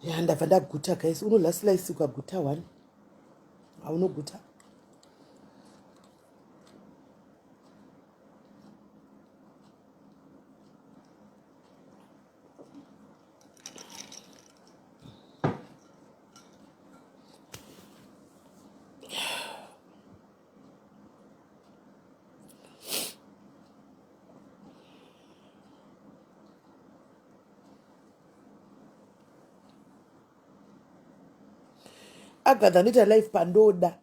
Ya, ndabva ndaguta guys. Unodya slice ukaguta one. Haunoguta. Agatha ndoita life pandoda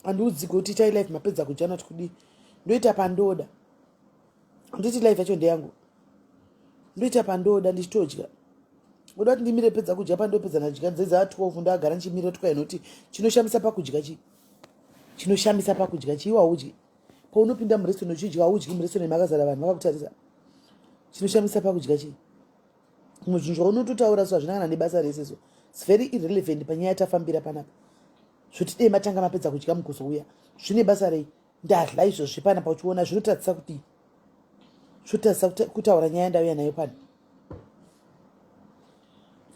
andiudzike kuti itai life mapedza kudya nati kudii ndoita pandoda nditi life yacho ndeyangu ndoita pandoda ndichitodya oda kuti ndimire pedza kudya pandopedza ndadya dzedza 12 ndagara ndichimira twa inoti chinoshamisa pakudya chii chinoshamisa pakudya chii waudyi paunopinda murestaurant uchidya haudyi murestaurant makazara vanhu vakakutarisa chinoshamisa pakudya chii zvimwe zvinhu zvaunototaura so hazvina kana nebasa rese so its very irrelevant panyaya yatafambira panapa zvoti dei matanga mapedza kudya mugozouya zvine basa rei ndadla izvozvi panapa uchiona zvinotadzisa kudii zvotadzisa kutaura nyaya ndauya nayo pano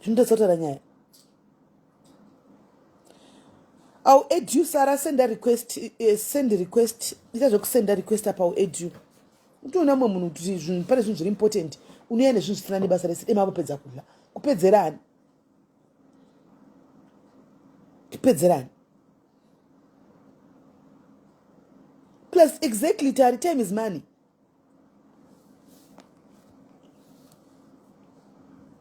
zvinotadzisa kutaura nyaya I'll add you Sarah send a request send request ita zvekusenda request apa I'll add you utoona mumwe munhu kuti zvinhu pane zvinhu zviri important unouya nezvinhu zvisina nebasa rese dema vopedza kudla kupedzerani kupedzerani plus exactly tari time is money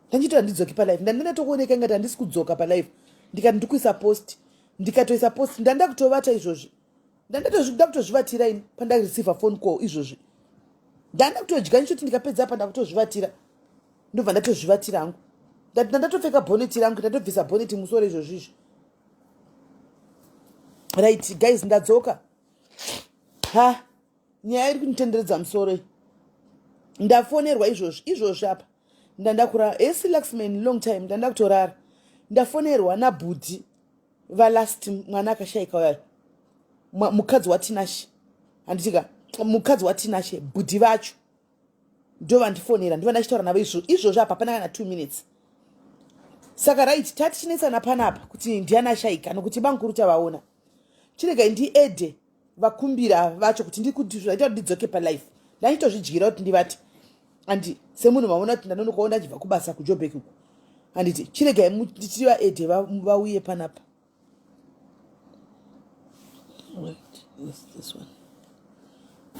ndandichiti handidzoki palife ndandinatokuoneka ingati handisi kudzoka palife ndikati ndikuisa post ndikatoisa post ndanda kutovata izvozvi ndandakutozvivatira ini pandareceiva phone call izvozvi ndanda kutodya ndichoti ndikapedza apa ndakutozvivatira ndobva ndatozvivatira hangu ndandatopfeka bhoneti rangu ndatobvisa bhoneti musoro izvozvi izvi right guys ndadzoka ha nyaya iri kunditenderedza musoro iyi ndafonerwa izvozvi izvozvi apa ndandakurara esi luxman long time ndandakutorara ndafonerwa nabhudhi valast mwana akashaika uyayo mukadzi watinashe handitika mukadzi watinashe bhudhi vacho ndovandifonera ndova ndachitaura navo izvo izvozvo apa hapana kana two minutes saka right tati chinetsana panapa kuti ndiani ashaika nokuti bamukuru tavaona chiregai ndiede vakumbira vacho kuti ndikuti zvaita kuti ndidzoke palife ndaitozvidyira kuti ndivati andi semunhu maona kuti ndanonokawo ndachibva kubasa kujobek uku handiti chiregai ndichivaede vauye panapa Wait, is this one?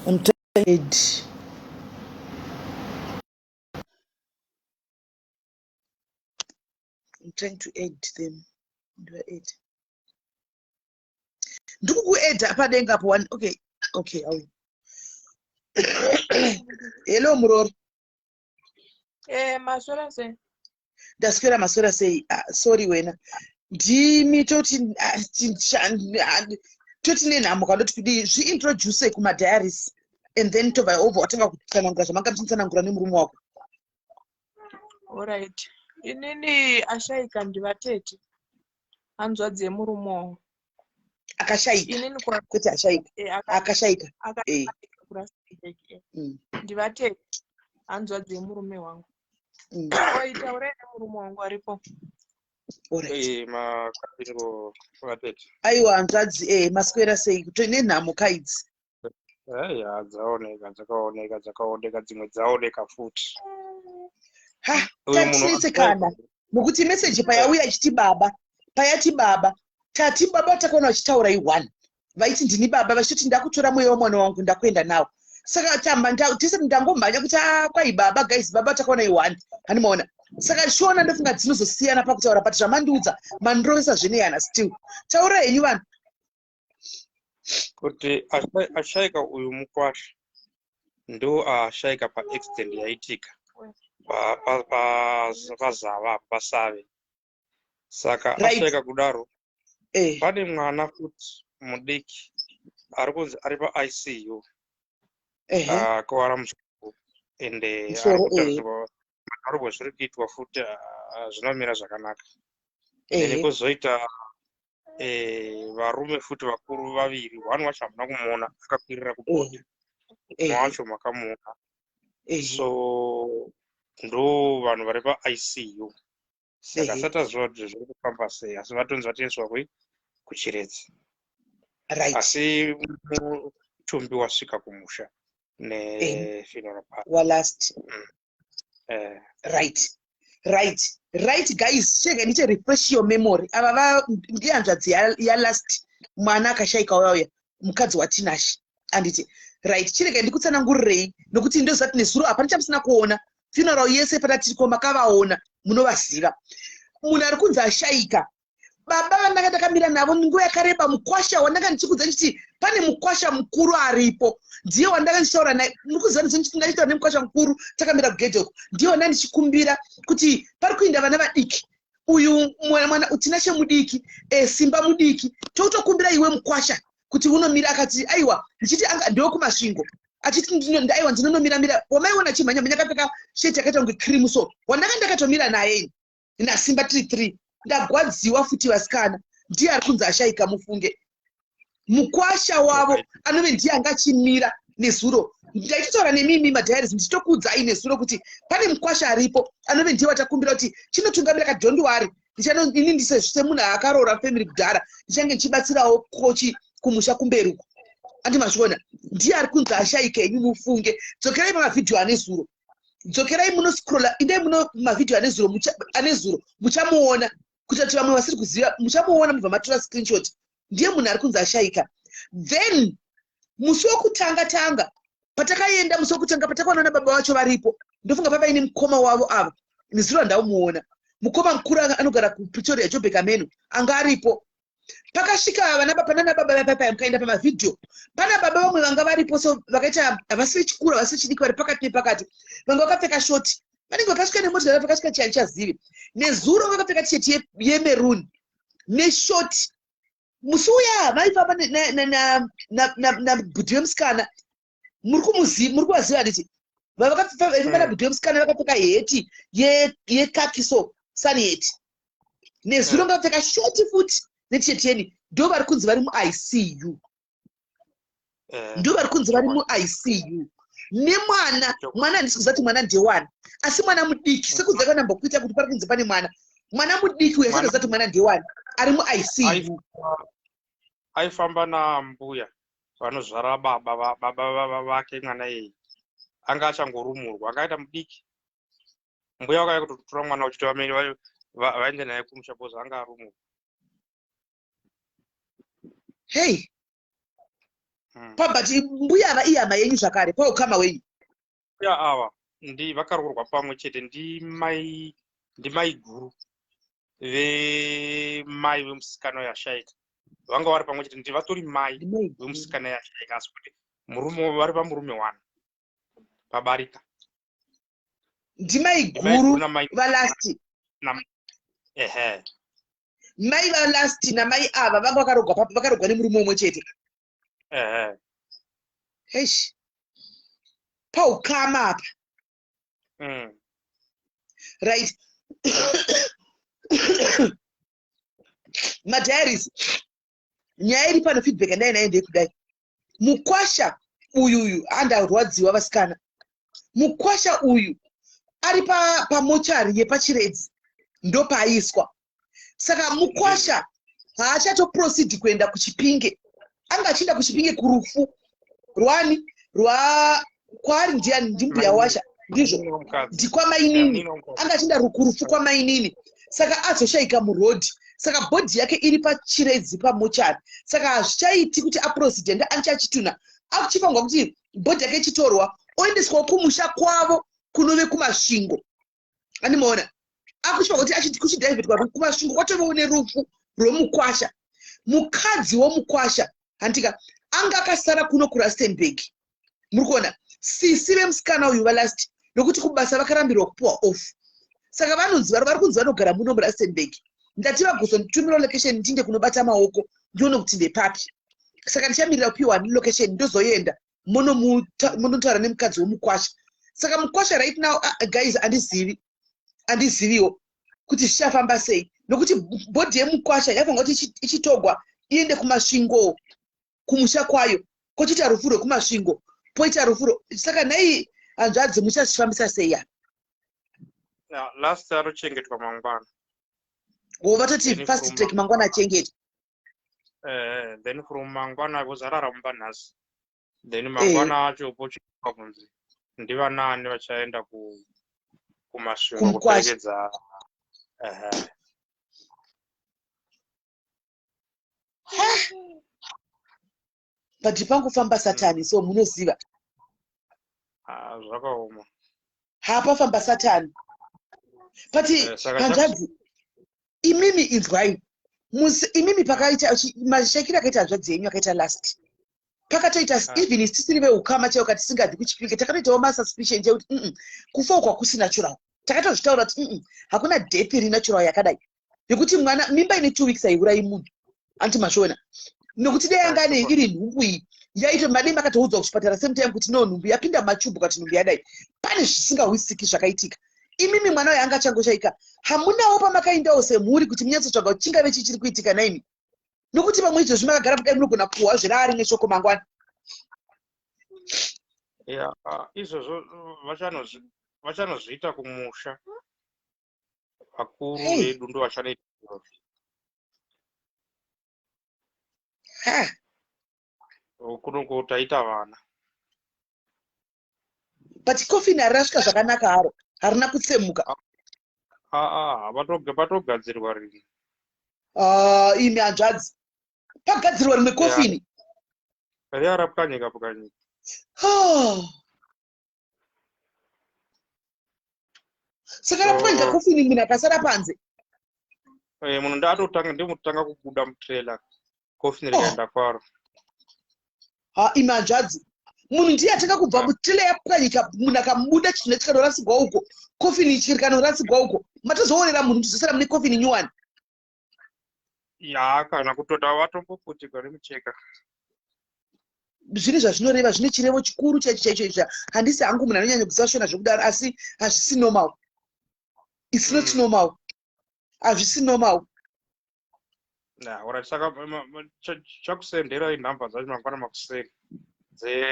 I'm tired. I'm trying to add them. Do I add? Ndikukuedha padenga apo one. Okay, okay, auya. Hello muroora. Eh, maswera sei? Ndaswera maswera sei? Ah, sorry wena. Ndimi toti ah, ah, toti nenhamo kandoti kudii zviintroduce kumadiaries and then tobva obva watanga kutsanangura zvamanga muchitsanangura nemurume wako. Alright. Inini ashaika ndivatete. Hanzvadzi yemurume wangu. Akashaika. Inini kwa Kwete ashaika. eh, Akashaika. Eh. akashaika kuRustenburg. Eh. Ndivatete. Hanzvadzi yemurume wangu. Oi, taurai nemurume wangu aripo. Alright. Eh, makadingo vatete. Aiwa hanzvadzi eh maswera sei kuto nenhamo kaidzi. Aiya, dzaoneka, dzakaoneka, dzakaoneka, dzimwe dzaoneka futi. Ha, Uyu munhu tatinetsekana nokuti meseji payauya ichiti baba, payati baba, tati baba takaona vachitaura i1 vaiti ndini baba vachitoti ndakutora mweya wemwana wangu ndakuenda nawo saka tamba tese ndangomhanya kuti ah, kwai baba guys baba takaona i1 handimaona saka shona ndofunga dzinozosiyana pakutaura but zvamandiudza mandirovesa zveneyana still taura henyu vanhu Kuti ashaika uyu mukwasha ndo ashaika paaccident yaitika pazava apa pasave saka Right. ashaika kudaro eh. pane mwana futi mudiki ari kunzi ari paICU Ehe. akuvara musoro ende ari Musoro, eh. kutarisirwa mataurwo zviri kuitwa futi zvinomira zvakanaka then Ehe. kwozoita varume futi vakuru vaviri one wacho hamuna kumuona akakwirira kubhodha Ehe. mumwe wacho makamuona Ehe. so ndo vanhu vari paICU. Saka sataziva kuti zviri kufamba sei, asi vatonzi vatoiswa kui kuChiredzi. Right. Asi mutumbi wasvika kumusha nefuneral party walast. Right, guys, chega ndiche refresh your memory. Ava va ndihanzvadzi yalast mwana akashaika uya uya, mukadzi waTinashe, anditi? Right, chirega ndikutsanangurirei, nokuti ndoziva kuti nezuro hapana chamusina kuona. Funeral yese patatiriko makavaona, munovaziva. Munhu ari kunzi ashaika, baba vandanga ndakamira navo nguva yakareba, mukwasha wandanga ndichikudza ndichiti pane mukwasha mukuru aripo, ndiye wandanga ndichitaura naye. Muri kuziva ndichiti ndachitaura nemukwasha mukuru takamira kugedhe uko, ndiye wandanga ndichikumbira kuti pari kuinda vana vadiki, uyu mwana Tinashe mudiki, Simba mudiki, totokumbira iwe mukwasha kuti unomira. Akati aiwa, ndichiti anga ndewekuMasvingo, achiti aiwa, ndinonomiramira. Wamaiona achimhanya mhanya akapfeka sheti yakaita kunge cream, so wandanga ndakatomira naye naSimba tiri three. Ndagwadziwa futi, vasikana. Ndiye ari kunzi ashaika, mufunge. Mukwasha wavo anove ndiye anga achimira nezuro. Ndaitotaura nemimi madiaries, ndichitokuudzai nezuro kuti pane mukwasha aripo anove ndiye watakumbira kuti chinotungamira ka. Don't worry, ini ndise semunhu akaroora family kudhara, ndichange ndichibatsirawo kochi kumusha kumberi uko, andimazviona. Ndiye ari kunzi ashaika enyu, mufunge. Dzokerai pamavhidhiyo ane zuro, dzokerai munoscrolla, indai muno mavhidhiyo ane zuro, muchamuona. Kuita kuti vamwe vasiri kuziva, muchamuona, mubva matora screenshot. Ndiye munhu ari kunzi ashaika. Then musi wokutanga tanga patakaenda, musi wokutanga patakaona nababa vacho varipo, ndofunga pavaine mukoma wavo ava. Nezuro handaumuona mukoma mukuru anogara kuPretoria, Jobek Ameno, anga aripo. Pakasvika vana panana baba vapapaya, mukaenda pamavhidhiyo pana baba vamwe vanga varipo, so vakaita havasi vechikuru, havasi vechidiki, vari pakati nepakati, vanga vakapfeka shoti, vanenge vakasvika nemotokari, vakasvika chiani chazivi. Nezuro vakapfeka tisheti yemaroon neshoti. Musi uya vaifamba nabhudhi vemusikana, muri kuvaziva, handiti? Vaifamba nabhudhi vemusikana, vakapfeka heti yekaki, so sun hat. Nezuro ngavapfeka shoti futi netisheti yeni. Ndo vari kunzi vari muICU. Ndo vari kunzi vari muICU nemwana. Mwana handisi kuziva kuti mwana ndewani, asi mwana mudiki, sekuziva kanambokuita kuti pari kunzi pane mwana mudiki uyo, asati kuti mwana ndewani ari muICU. Aifamba nambuya vanozvara baba vake. Mwana iyeye anga achangorumurwa, anga aita mudiki. Mbuya vakauya kutotora mwana uchiti vaende naye kumusha because anga arumurwa. Hei. Pabut mbuya ava ihama yenyu zvakare, paukama wenyu? Mbuya ava ndi vakaroorwa pamwe chete, ndimai guru vemai vemusikana yashaika. Vanga vari pamwe chete, ndi vatori mai vemusikana yashaika, asi kuti murume vari pamurume one pabarika. Ndimai guru valasti? Ehe. Mai valasti namai ava vanga vakarogwa nemurume umwe chete? Ehe. Heish, paukama apa. Right, madiaries, nyaya iri pano, feedback yandai nayo ndeyekudai: mukwasha uyuyu, andarwadziwa, vasikana, mukwasha uyu ari pamochari yepaChiredzi, ndopaaiswa. Saka mukwasha haachatoproceed kuenda kuChipinge. Anga achienda kuChipinge kurufu rwani, rwa kwaari ndiani? Ndimbuya washa, ndizvo, ndikwamainini. Anga achienda kurufu kwamainini, saka azoshayika murodhi. Saka body yake iri paChiredzi pamochari, saka hazvichaiti kuti aproceed anichachitunha. Akuchifangwa kuti body yake ichitorwa, oendeswawo kumusha kwavo kunove kuMasvingo. Andimaona akuchifa kuti kuchidhivhetwa kuMasvingo, kwatovewo nerufu rwemukwasha. Mukadzi womukwasha, handika, anga akasara kuno kuRustenburg. Muri kuona sisi vemusikana uyu valast, nokuti kubasa vakarambirwa kupiwa off, saka vanonzi vari kunzi vanogara muno muRustenburg. Ndati vagozonditumira location, ndinde kunobata maoko ndione kuti ndepapi. Saka ndichamirira kupiwa location, ndozoenda munotaura nemukadzi womukwasha. Saka mukwasha right now, guys, handizivi, handiziviwo kuti zvichafamba sei, nokuti body yemukwasha yafanira kuti ichitogwa iende kuMasvingo kumusha kwayo, kochiita rufu rwekuMasvingo, poita rufu. Saka nhai hanzvadzi, muchazvifambisa sei ya? Last arochengetwa mangwana. Wo vatoti Then fast from track mangwana achengetwa. Then from mangwana vozarara mumba nhasi. Then mangwana acho pochiitwa kunzi ndivanaani vachaenda kuMasvingo Kumukwasha. kuperekedza. Ehe. But pangofamba satani, so munoziva. Ah, zvakaoma. Hapafamba satani, but Saka hanzvadzi, imimi inzwai. Imimi pakaita mashakiro akaita hanzvadzi yenyu akaita last, pakatoita even isi tisiri veukama chaivo katisingadhi kuChipinge, takatoitawo masuspicion chekuti kufa uku hakusi natural. Takatozvitaura kuti hakuna death iri natural yakadai, yekuti mwana mimba ine 2 weeks haiurayi munhu, anti mazviona? Nokuti dai anga ane iri nhumbu iyi yaito madei makatoudzwa kuchipatara same time kuti no, nhumbu yapinda machubhu, kati nhumbu yadai, pane zvisingahwisiki zvakaitika. Imimi mwana uyo anga achangoshaika, hamunawo pamakaendawo semhuri kuti munyatsotsvaga kuti chingave chii chiri kuitika naimi? Nokuti pamwe izvozvi makagara kudai, munogona kuhwa zveraari neshoko mangwana. Ya, izvozvo vachanozviita kumusha, vakuru vedu ndo vachanoita izvozvo. Ha. Kunoko taita vana. But coffin harina zvakanaka haro, harina kutsemuka. Aa, patogadzirwa rimwe. Ah, imi hanzvadzi, pagadzirwa rimwe kofini? Riya rapwanyika pwanyika. Ah. Saka rapwanyika kofini, munhu akasara panze? Munhu ndaatotanga, ndimutanga kubuda mutrailer, kofini rikaenda kwaro. Ha, imi hanzvadzi, munhu ndiye atanga kubva mutrailer, yapwanyika, munhu akabuda, chinhu chikanorasigwa uko, kofini ichi rikanorasigwa uko, matozoorera munhu tizosara mune kofini nyuwani. Ya, kana kutoda vatomboputirwa nemucheka. Zvine zvazvinoreva, zvine chirevo chikuru chaicho chaicho. Izvi handisi hangu munhu anonyanya kuziva Shona zvekudaro, asi hazvisi normal, it's not normal, hazvisi normal. Ya, alright, saka chakusenderai nhamba dzacho mangwana makuseni.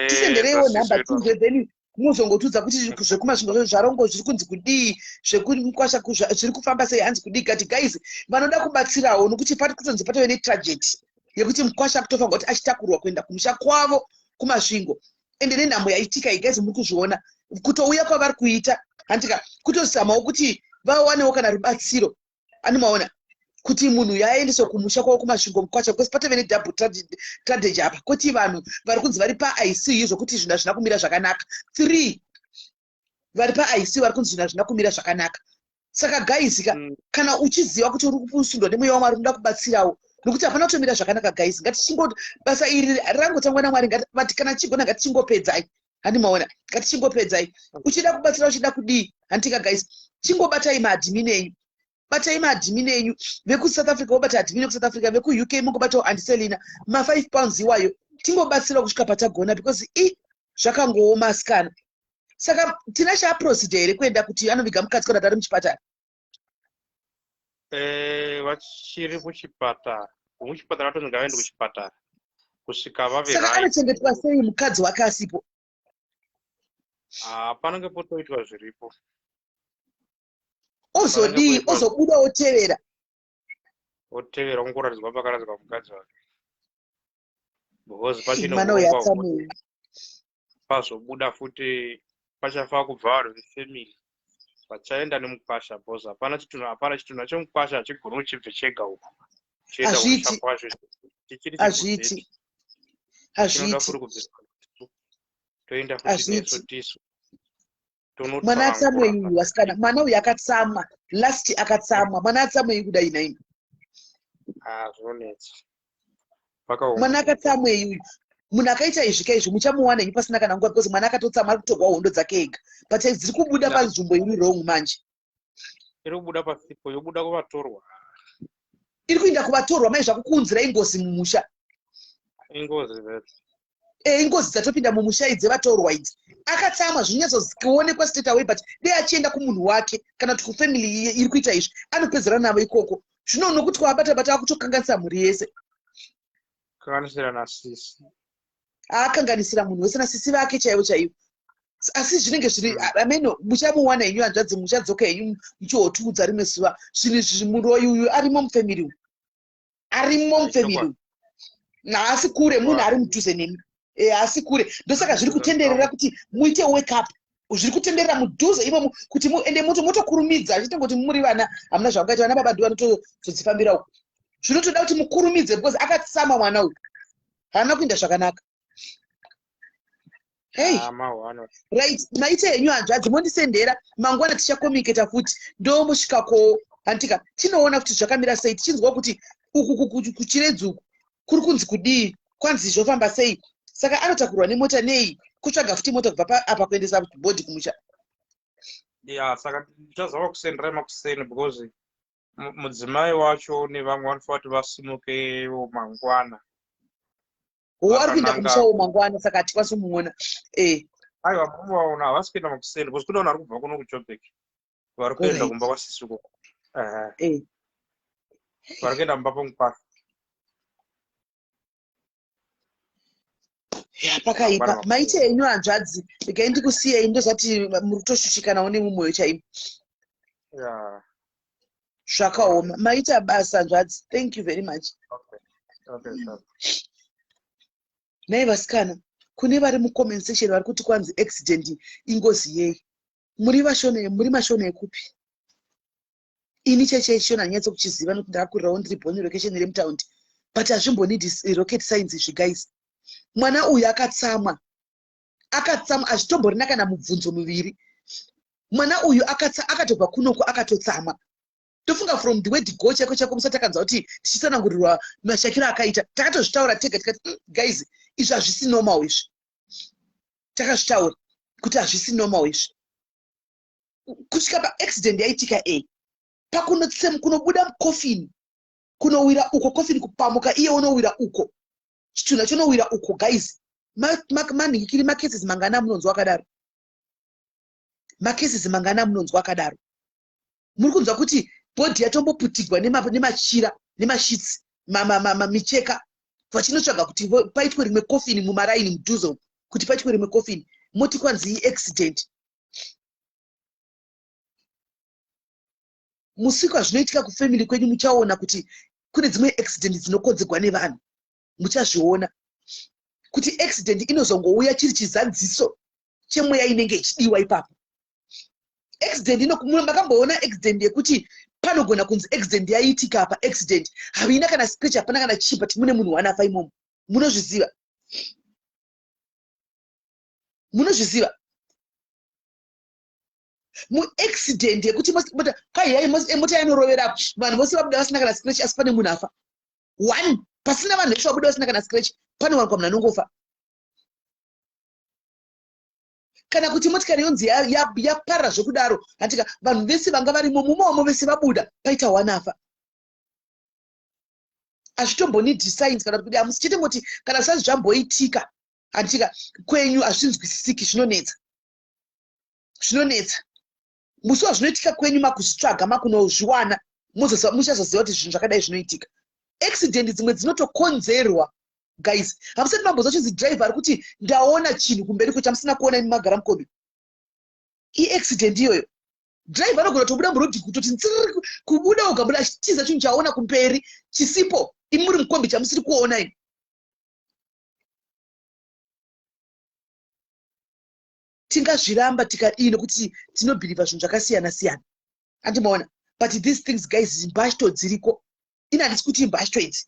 Tisendereiwo Dzasisi nhamba vedu. tinzwe, then muzongotudza kuti zvekuMasvingo zvacho zvarongo zviri kunzi kudii, zvekumukwasha zviri kufamba sei, hanzi kudii. Kati guys, vanoda kubatsirawo, nokuti pari kutonzi patove netragedy yekuti mukwasha akutofanirwa kuti achitakurwa kuenda kumusha kwavo kuMasvingo. Ende nenhamo yaitika iyi, guys, muri kuzviona kutouya kwavari kuita, handika kutozamawo kuti vawanewo kana rubatsiro. Anomaona kuti munhu yaendeswa kumusha kwavo kuMasvingo mukwasha, because patove nedouble tragedy apa, kwoti vanhu vari kunzi vari paICU, zvokuti zvinhu hazvina kumira zvakanaka. Three vari paICU, vari kunzi zvinhu hazvina kumira zvakanaka. Saka guys ka, kana uchiziva kuti uri kusundwa nemweya waMwari, unoda kubatsirawo, nokuti hapana kutomira zvakanaka. Guys, ngatichingo basa iri rangotangwa naMwari, but kana tichigona, ngatichingopedzai. Handimaona, ngatichingopedzai. Uchida kubatsira, uchida kudii, handitika guys, chingobatai maadmin enyu, batai maadmin enyu vekuSouth Africa, vobata admin vekuSouth Africa, vekuUK mungobatawo andiselina ma£5 iwayo, tingobatsira kusvika patagona, because i zvakangooma asikana. Saka tina chaaprocedure here kuenda kuti anoviga mukadzi kana kuti ari muchipatara? Vachiri kuchipatara, muchipatara vatonzi ngavaende kuchipatara kusvika vave Saka right. anochengetwa sei mukadzi wake asipo? Ah, panenge potoitwa zviripo. Ozodii? Ozobuda otevera? Otevera, ongoratidzwa pakaradzikwa mukadzi wake, because pachine Mwana uyu hurongwa atsamwei. Pazobuda futi pachafa kubva vanhu vefamily vachaenda nemukwasha, because hapana chitunhu, hapana chitunhu chemukwasha, hachigoni kuchibve chega uko chienda Hazviiti. kumusha kwacho chichiri Hazviiti. chekuzeti, chinoda Hazviiti. furi kubviswa, toenda futi Hazviiti. nesu tisu Mwana tonotsanangura. atsamwei uyu asikana, mwana uyu akatsamwa last, akatsamwa mwana, atsamwei kudai naini? Ah, zvinonetsa, pakaoma. Mwana akatsamwei uyu? Munhu akaita izvi kaizvi muchamuwana henyu pasina kana nguva, because mwana akatotsamwa, ari kutogwa hondo dzake ega, but dziri kubuda panzvimbo iri wrong manje. Iri kubuda pasipo, yobuda kuvatorwa. Iri kuinda kuvatorwa mai, zvakukuunzirai ngozi mumusha. Ingozi vese. E, ingozi dzatopinda mumusha idzi, vatorwa idzi. Akatsamwa zvinyatsokuonekwa straight away, but dei achienda kumunhu wake kana kuti kufamily iri kuita izvi, anopedzera navo ikoko. Zvino nokuti kwabata bata, akutokanganisa mhuri yese. Kanganisira nasisi. Aakanganisira munhu wese, nasisi vake chaivo chaivo. Asi zvinenge zviri ameno, muchamuwana henyu hanzvadzi, muchadzoka henyu muchihotiudza rimwe zuva. Zvinhu izvi, muroyi uyu arimo mufamily uyu, arimo mufamily uyu, haasi kure, munhu ari mudhuze nemi, haasi kure. Ndosaka zviri kutenderera kuti muite wake up. Zviri kutenderera mudhuze imomo kuti ende motokurumidza, achitongoti muri vana hamuna zvamungaita, vana baba ndo vanotozodzifambira uko. Zvinotoda kuti mukurumidze because akatsama mwana uyu, haana kuinda zvakanaka. Hey. Ah, mahwano. Right, maita henyu hanzvadzi, mondisendera mangwana, tichacommunicata futi, ndomusvika ko hantika, tinoona kuti zvakamira sei, tichinzwa kuti uku kuChiredzi uku kuri kunzi kudii, kwanzi zvofamba sei. Saka anotakurwa nemota nei, kutsvaga futi mota kubva apa kuendesa body kumusha? Ya, saka ndichazama kusenderai makuseni because mudzimai wacho nevamwe vanofanira kuti vasimukewo mangwana. Wo ari kuenda kumushawo mangwana, saka hatikwanisi kumuona. Aiwa, munovaona, havasi kuenda makuseni because kune vanhu vari kubva kuno kuJobek vari kuenda kumba kwasisi ukoko. Vari kuenda mumba pamukwasha. Ya, pakaipa. Maite henyu hanzvadzi, regai ndikusiyei, ndozati muri kutoshushikanawo nemumwoyo chaimo. Zvakaoma. Maita basa hanzvadzi, thank you very much. Okay, sure. Nhai vasikana, kune vari mucomment section vari kuti kwanzi accident ingozi yei, muri vashona, muri mashona ekupi? Ini cheche chishona handinyatsо kuchiziva nokuti ndakakurirawo ndiri born location remutaundi, but hazvimbonidi rocket science izvi guys. Mwana uyu akatsamwa, akatsamwa, hazvitomborina kana mubvunzo muviri. Mwana uyu akatobva kunoku akatotsamwa. Tofunga from the word go chako chako, musati takanzwa kuti tichitsanangurirwa mashakiro akaita, takatozvitaura tega tikati, guys, izvi hazvisi normal izvi." Takazvitaura kuti hazvisi normal izvi kusvika paaccident yaitika. Pakunotsem kunobuda mukofini, kunowira uko, kofini kupamuka, iye unowira uko, chitunha chonowira uko. Guys, manhikiri macases mangana munonzwa akadaro? Macases mangana munonzwa akadaro? Muri kunzwa kuti body yatomboputigwa nemachira, nemasheets, micheka, vachinotsvaga kuti paitwe rimwe kofini mumaraini mudhuze umu, kuti paitwe rimwe kofini. Moti kwanzi iaccident. Musika zvinoitika kufamily kwenyu, muchaona kuti kune dzimwe accident dzinokonzerwa nevanhu. Muchazviona kuti accident inozongouya chiri chizadziso chemweya inenge ichidiwa ipapo. Accident ino, makamboona accident yekuti panogona kunzi accident yaitika apa, accident haina kana scratch, hapana kana chii, but mune munhu wanafa imomo? Munozviziva, munozviziva muaccident yekuti mota kaiyai, mota yanorovera, vanhu vose vabuda vasina kana scratch, asi pane munhu afa one? Pasina vanhu veshe vabuda vasina kana scratch, panowanikwa munhu anongofa. Kana kuti motikari yonzi yaparara zvekudaro, hatika, vanhu vese vanga varimo mumomo vese vabuda, paita one afa. Hazvitombonidi science kana kuti hamusi chete ngoti kana zvisati zvamboitika, handitika, kwenyu hazvinzwisisiki, zvinonetsa, zvinonetsa. Musi wazvinoitika kwenyu, makuzvitsvaga, makunozviwana, muchazoziva kuti zvinhu zvakadai zvinoitika. Accident dzimwe dzinotokonzerwa, guys. Hamusati mambozwa chinzi driver ari kuti ndaona chinhu kumberi kwechamusina kuona imi magara mukombi? Iaccident iyoyo. Driver anogona kutobuda murodhi, kutoti ntsiriri, kubuda ugabuda achitiza chinhu chaona kumberi chisipo, imi muri mukombi, chamusiri kuona imi. Tingazviramba tikadii nokuti tinobhilivha zvinhu zvakasiyana siyana, andimaona? But these things, guys, mbashto dziriko. Ini handisi kuti imbashto idzi,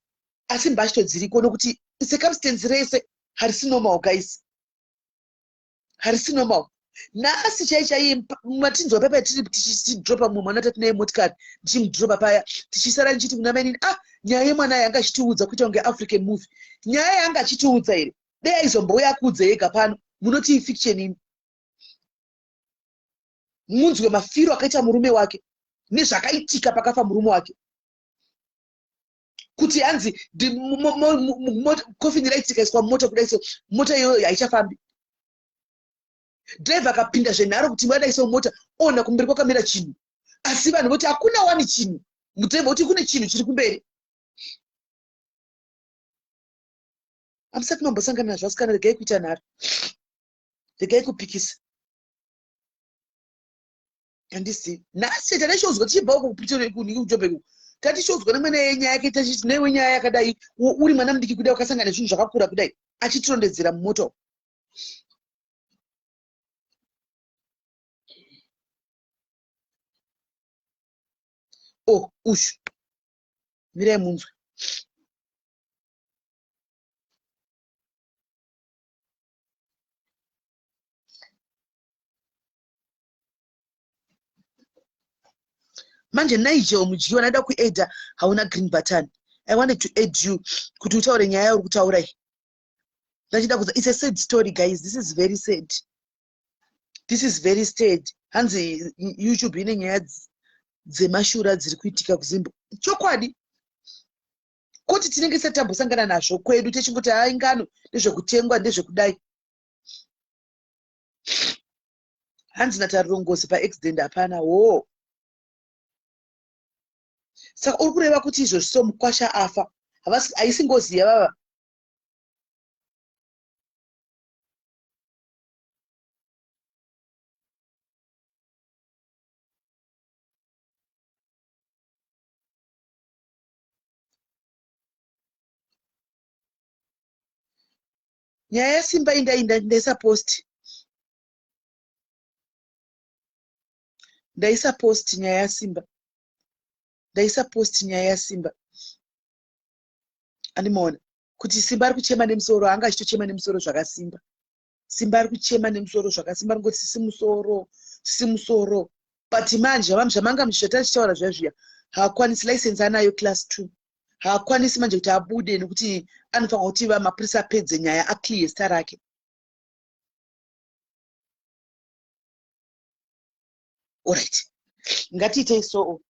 asi mbashto dziriko nokuti circumstance rese harisi normal, guys, harisi normal. Nhasi chai chai matinzwa paya tiri tichidropa mumwe mwana tatinaye motikari, ndichimudropa paya, tichisara ndichiti kuna mainini, "Ah, nyaya yemwana yanga achitiudza kuita kunge African movie." Nyaya yanga achitiudza here, dei aizombouya akuudze ega pano, munoti ifiction ini. Munzwe mafiro akaita murume wake nezvakaitika pakafa murume wake, kuti hanzi kofini raitika iswa mumota kudai so, mota iyoyo haichafambi. Driver akapinda zvenharo kuti vadai so mota, ona kumberi kwakamira chinhu, asi vanhu voti hakuna wani chinhu, mudriver kuti kune chinhu chiri kumberi. Hamusati mambosangana nazvo asikana, regai kuita nharo, regai kupikisa. Handisi nhasi tadashozwa tichibva uko kuPretoria kuniki kuJoburg uko tatishozwa nemwene yenyaya yake tachiti newe nyaya yakadai uri mwana mudiki kudai wakasangana nezvinhu zvakakura kudai achitirondedzera mumota oh ushu mirai munzwe. Manje Nigel Mudyiwa ndaida kuedha hauna green button. I wanted to add you kuti utaure nyaya yauri kutaura iyi. Ndachida kuza it's a sad story guys. This is very sad. This is very sad. Hanzi YouTube ine nyaya dzemashura dziri kuitika kuZimbo. Chokwadi. Koti tinenge tisati tambosangana nazvo kwedu techingoti hai ngano ndezvekutengwa ndezvekudai. Hanzi naTariro ngozi paaccident hapana hoo. Saka uri kureva kuti izvozvi so mukwasha afa havasi haisi ngozi yavava. Nyaya yaSimba iyi ndaisa post. Ndaisa post nyaya yaSimba. Ndaisa post nyaya yaSimba. Andimaona kuti Simba ari kuchema nemusoro, anga achitochema nemusoro zvakasimba. Simba ari kuchema nemusoro zvakasimba, ringoti sisi musoro, sisi musoro. But manje zvamanga muchizvata tichitaura zviya zviya, haakwanisi license anayo class 2. Haakwanisi manje kuti abude nekuti anofanira kuti vamapurisa apedze nyaya aclear zita rake. Alright. Ngatiitei so.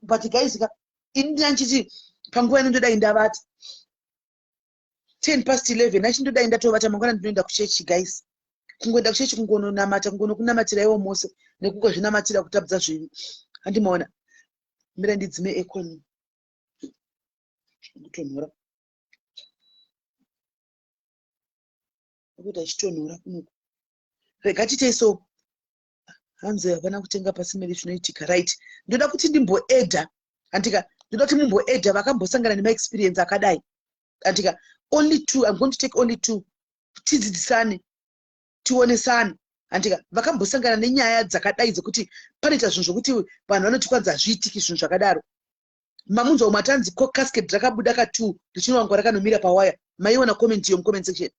But guys ka ini ndinachiti panguva ino ndodai ndavata. 10 past 11 achindodai ndatovata mangwana ndinoenda kuchechi guys. Kungoenda kuchechi kungononamata kungonokunamatira iwo mose nekungozvinamatira kutapudza zvivi. Handimaona. Mira ndidzime aircon. Kutonhora. Kuita chitonhora kunoku. Rega tiite so. Hanzi hapana kutenga pasimeri zvinoitika. Right. Ndoda kuti ndimboedha. Andika ndoda kuti mumboedha vakambosangana nemaexperience akadai. Andika only two. I'm going to take only two. Tidzidzisane. Tionesane. Andika vakambosangana nenyaya dzakadai dzekuti panoita zvinhu zvokuti vanhu vanoti kwanzi hazviitiki zvinhu zvakadaro. Mamunzwa umwe atanzi ko casket rakabuda ka 2 richinowangwa rakanomira pawaya. Maiona comment iyo mucomment section.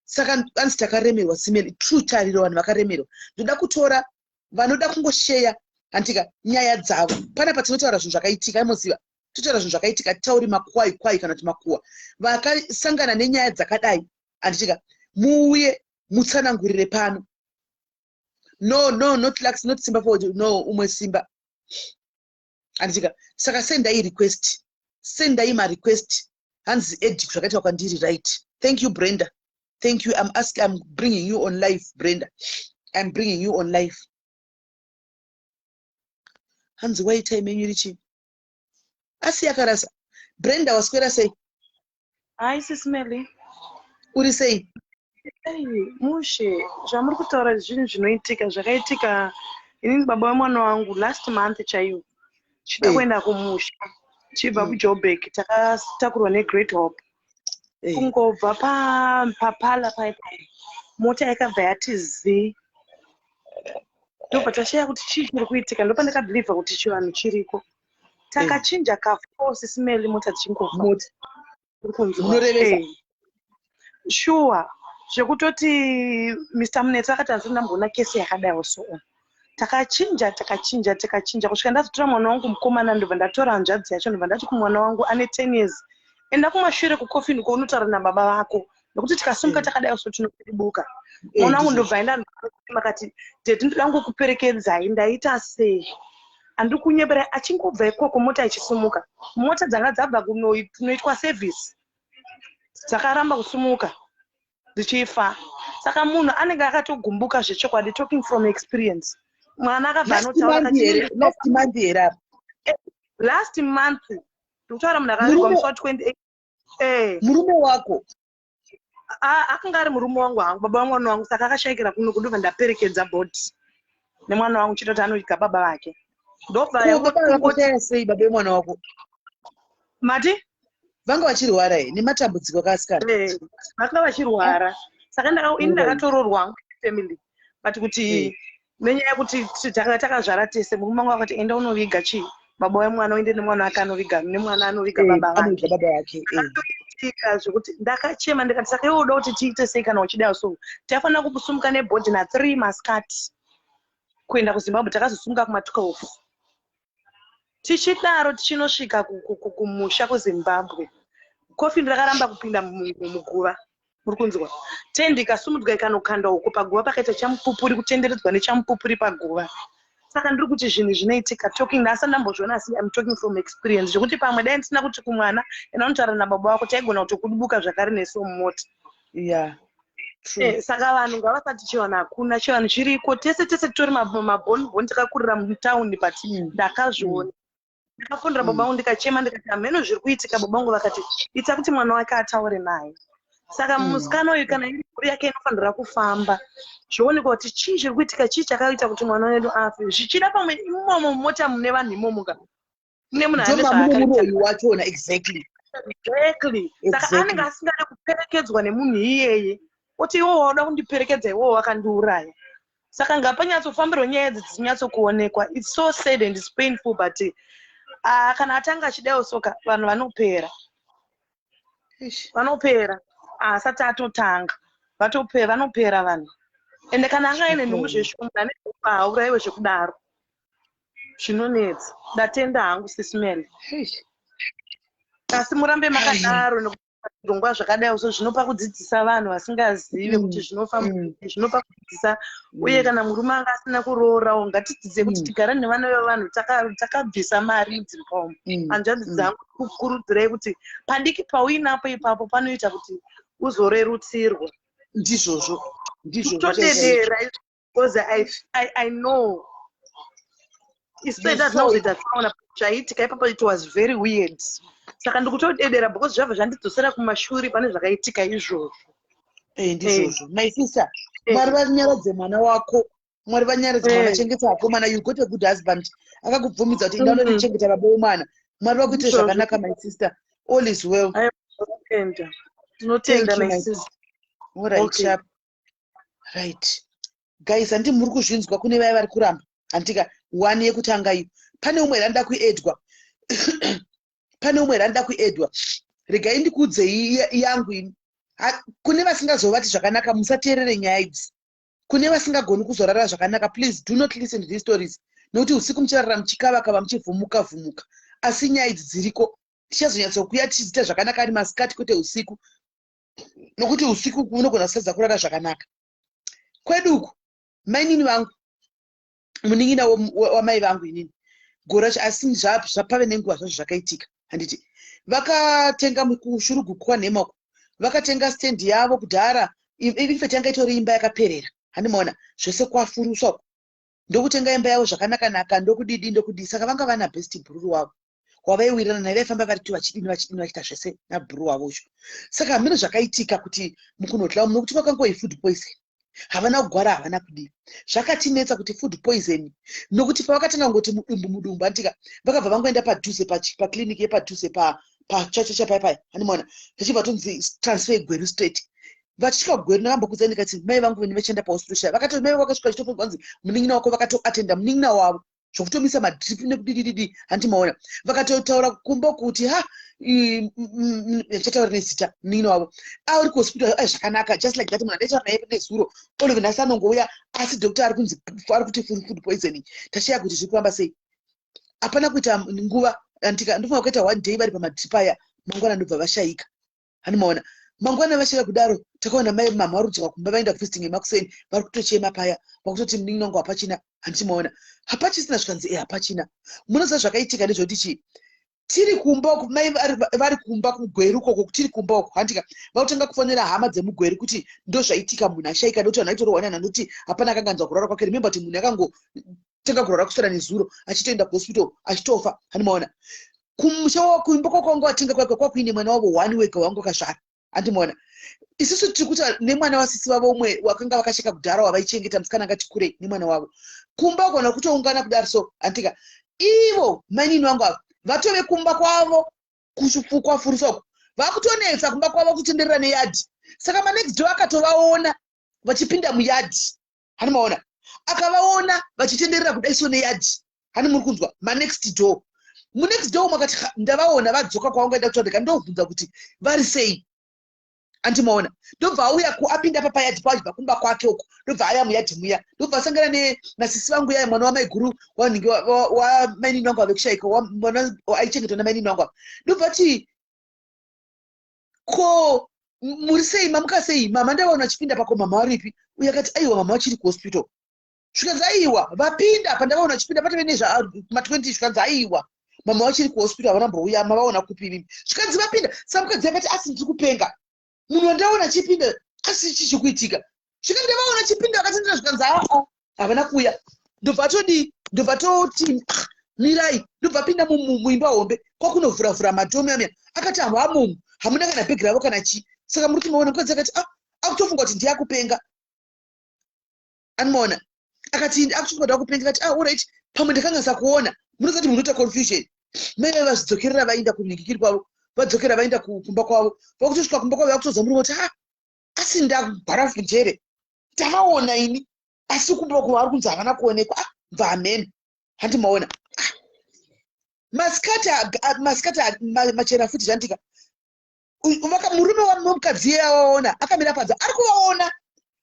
Saka anzi takaremerwa simeli true tariro vanhu vakaremerwa. Ndoda kutora vanoda kungosheya handika nyaya dzavo. Panapa tinotaura zvinhu zvakaitika imoziva. Totaura zvinhu zvakaitika titauri makwai kwai kana kuti makuwa. Vakasangana nenyaya dzakadai handitika muuye mutsanangurire pano. No no not Lux not Simba forward no umwe Simba. Handitika saka sendai request. Sendai ma request. Hanzi Eddie zvakaitwa kwandiri right. Thank you Brenda. Thank you. I'm asking, I'm bringing you on live Brenda. I'm bringing you on live. Hanzi why time yenyu iri chii? Asi yakarasa. Brenda waswera sei? Hi Sis Melly. Uri sei? Hey, mushe zvamuri kutaura zvinhu zvinoitika zvakaitika inini baba vemwana wangu last month chaiyo chida kuenda kumusha tichibva kuJoburg takatakurwa neGreat Hope. Kungobva papala pai pai mota yakabva yati zii. Ndobva tashaya kuti chii chiri kuitika ndopandakabhilivha kuti chivanhu chiriko. Takachinja ka4 Sis Melly mota dzichingofa. Mota. Munorevesa. Sure. Zvekutoti Mr. Munetsi akati handisati ndamboona kesi yakadaiwo so on. Takachinja takachinja takachinja kusvika ndazotora mwana wangu mukomana ndobva ndatora hanzvadzi yacho ndobva ndati kumwana wangu ane 10 years enda kumashure kukofini uko unotaura nababa vako nekuti tikasimuka takadai so tinopiribuka. Mwana wangu ndobva aenda makati daddy ndoda ngokuperekedzai ndaita sei handiri kunyepera achingobva ikoko mota ichisimuka mota dzanga dzabva kunoitwa service dzakaramba kusimuka dzichifa saka munhu anenge akatogumbuka zvechokwadi talking from experience mwana akabva anotaura last month here apa last month ndikutaura munhu akavigwa musi wa 28 Murume wako akanga ari murume wangu hangu baba vamwana wangu saka akashaikira kuno kundobva ndaperekedza body. Nemwana wangu chitoti anoviga baba vake. Ndobva Ko baba vakashaya sei baba vemwana wako? Mati? Vanga vachirwara here nematambudziko akasikana? Eh, vanga vachirwara. Saka ini ndakatororwa hangu family. But kuti nenyaya yekuti tanga takazvara tese, murume wangu akati enda unoviga chii baba wemwana, uende nemwana wake anoviga, nemwana anoviga baba vake. Anoviga baba vake. Zvakatoitika zvekuti ndakachema ndikati, saka iwe uda kuti tiite sei kana uchida so? Taifanira kusumuka nebhodhi na3 masikati kuenda kuZimbabwe, takazosumuka kuma12. Tichidaro tichinosvika kumusha kuZimbabwe, coffin rakaramba kupinda muguva. Muri kunzwa? Tendi ikasumudzwa ikanokanda uko paguva, pakaita chamupupuri, kutenderedzwa nechamupupuri paguva. Saka ndiri kuti zvinhu zvinoitika. Talking ndasati ndambozviona, asi I'm talking from experience, zvekuti pamwe dai ndisina kuti kumwana enda unotaura nababa vako, taigona kutokudubuka zvakare nesu mumota. True. Saka vanhu ngavasati chivanhu hakuna. Chivanhu chiriko. Tese tese titori mabhonibhoni, takakurira mutauni, but ndakazviona. Ndakafundira baba vangu, ndikachema ndikati hameno zviri kuitika. Baba vangu vakati ita kuti mwana wake ataure naye. Saka musikana uyu, kana iri mhuri yake inofanira kufamba, zvionekwa kuti chii chiri kuitika, chii chakaita kuti mwana wedu afe. Zvichida pamwe imomo mumota mune vanhu imomo ka, mune munhu ane Ndomamune zvaakaita. Muroyi wachona, exactly. Exactly. Saka anenge asingade kuperekedzwa nemunhu iyeye, oti iwo wauda kundiperekedza, iwowo wakandiuraya. Saka ngapanyatsofambirwa nyaya idzi dzichinyatsokuonekwa. It's so sad and it's painful, but kana atanga achidawo soka, vanhu vanopera. Eish. Vanopera asati atotanga, vatopera, vanopera vanhu. Ende kana anga aine nhumbu, zveshuwa munhu ane nhumbu haaurayiwe zvekudaro, zvinonetsa. Ndatenda hangu, Sis Melly. Eish. Asi murambe makadaro nekuti zvirongwa zvakadai so zvinopa kudzidzisa vanhu vasingazive kuti zvinofamba, zvinopa kudzidzisa. Uye kana murume anga asina kuroorawo, ngatidzidze kuti tigare nevana vevanhu takabvisa mari mudzimba umu. Hanzvadzi dzangu, kukurudzirai kuti padiki pauinapo ipapo panoita kuti uzorerutsirwa. Ndizvozvo, ndizvozvo chaizvo. Kutodedera because I know isu You taita saw it. tinozoita tsaona zvaiitika ipapo. It was very weird. Saka ndikutodedera because zvabva zvandidzosera kumashure pane zvakaitika izvozvo. Ndizvozvo, my sister. Mwari vanyaradze mwana wako, Mwari vanyaradze mwana. Chengeta akomana. You got a good husband akakubvumidza kuti enda unondichengeta baba wemwana. Mwari vakuitire Ndizvozvo. zvakanaka, my sister. All is well. Aiwa, tinotenda, tinotenda. Thank you, My my sister. All right. Okay. Sharp. Right guys, handi muri kuzvinzwa? Kune vaya vari kuramba, handika one yekutanga iyo. Pane umwe here anoda kuedwa? Pane umwe here anoda kuedwa? Regai ndikuudzei yangu ini. Kune vasingazovati zvakanaka, musateerere nyaya idzi. Kune vasingagoni kuzorara zvakanaka, please do not listen to these stories, nokuti usiku mucharara muchikavakava, muchivhumuka vhumuka. Asi nyaya idzi dziriko, tichazonyatsokuya tichidziita zvakanaka ari masikati, kwete usiku, nokuti usiku unogona kusadza kurara zvakanaka. Kwedu uku, mainini vangu, munin'ina wamai vangu inini, gore racho, asi zvapave nenguva zvazvo zvakaitika, handiti vakatenga kuShurugwi kwaNhema uku, vakatenga stendi yavo kudhara. Infact yanga itori imba yakaperera, handimaona zvese kwafuruswa uku, ndokutenga imba yavo zvakanaka-naka, ndokudidi ndokudii. Saka vanga vana best bhururu wavo wavaiwirirana naye, vaifamba vari tu, vachidini vachidini, vachiita zvese nabhuru wavo ucho. Saka hamene zvakaitika kuti mukunodla umu, nokuti kwakangoi food poison, havana kugwara, havana kudii. Zvakatinetsa kuti food poison, nokuti pavakatanga kungoti mudumbu mudumbu, anditika vakabva vangoenda padhuze paclinic yepadhuze pachachacha paya, handimaona tichibva tonzi transfer Gweru straight. Vachisvika Gweru, ndakambokudzai ndikati mai vangu vene vachienda pahospital, vakati mai vangu vakasvika vachitofunga kunzi munin'ina wako, vakatoatenda munin'ina wavo zvokutomisa madrip nekudidididi, handimaona vakatotaura kumba kuti ha, ndichataura nezita munin'ina wavo ari kuhospital ai zvakanaka. Just like that, munhu andaitaura naye nezuro olive nhasi anongouya, asi doctor ari kunzi ari kuti food poisoning. Tashaya kuti zviri kufamba sei. Hapana kuita nguva, andika ndofunga kuita one day vari pamadrip aya, mangwana ndobva vashayika. Handimaona mangwana vashayika kudaro, takaona mai mama varudzoka kumba, vaenda kufisting yemakuseni, vari kutochema paya, vakutoti munin'ina wangu hapachina. Handichimaona hapachisina, zvikanzi e hapachina. Munoziva zvakaitika ndezvekuti chii? Tiri kumba uku, mai vari kumba kuGweru ukoko, tiri kumba uku, handika vakutanga kufonera hama dzemugweru kuti ndo zvaitika, munhu ashaika, ndokuti vanhu vaitorwa nana, ndokuti hapana akanganzwa kurwara kwake. Remember kuti munhu akangotanga kurwara kuswera nezuro, achitoenda kuhospital, achitofa. Handimaona kumusha kuimba kwakanga watenga kwake kwakuine mwana wavo one wega wanga wakazvara. Handimaona isusu tiri kuti nemwana wasisi vavo umwe wakanga vakasheka kudhara wavaichengeta, musikana angati kurei nemwana wavo. Kumba ugona kutoungana kudari so, antika ivo mainini vangu ava vatove kumba kwavo kwafurisa uku, vakutonetsa kumba kwavo kutenderera neyadhi. Saka manext door akatovaona vachipinda muyadhi, hani maona, akavaona vachitenderera kudai so neyadhi, hani muri kunzwa? Manext door, munext door makati, "Ndavaona vadzoka kwavangaenda kutsva, ndikandobvunza kuti vari sei." Andimaona, ndobva auya apinda papayadhi pachibva kumba kwake uko, ndobva aya muyadhi muya, ndobva asangana nasisi vangu yaya, mwana wamaiguru wanhingi wamainini vangu ave kushaika, mwana aichengetwa namainini vangu ava. Ndobva ti, "Ko muri sei? Mamuka sei, mama? Ndavaona achipinda pako, mama varipi?" Uye akati, "Aiwa, mama vachiri kuhospital." Zvikanzi, "Aiwa, vapinda pandavaona achipinda patove nezvama20." Zvikanzi, "Aiwa, mama vachiri kuhospital, havana mbouya. Mavaona kupi imimi?" Zvikanzi, "Vapinda." Samukadzi akati, "Asi ndiri kupenga? Munhu wandaona achipinda, asi chii chikuitika?" Svika ndavaona achipinda vakatendera. Zvikanzi, "Aa, havana kuuya." Ndobva atodii? Ndobva toti, "Ah, mirai." Ndobva apinda muimba hombe, kwakunovhuravhura matomi amya. Akati, "Havamomu, hamuna kana bhegi ravo kana chii. Saka muri kumaona?" Mukadzi akati, "Ah," akutofunga kuti ndiyakupenga, anomaona. Akati akutofunga kuti akupenga. Akati, "Ah, alright, pamwe ndakanganisa kuona." Munozati munoita confusion. Mai vai vazvidzokerera, vaenda kunhingikiri kwavo, vadzokera, vaenda kumba kwavo. Vakutosvika kumba kwavo, vakutoudza murume kuti, "Ha, asi ndagwara njere? Ndavaona ini, asi kumba uko vari kunzi havana kuonekwa. Ah, bva hamene." Handimaona. Ah, masikati, masikati machena futi zvandika murume wemukadzi iye avaona akamira panze, ari kuvaona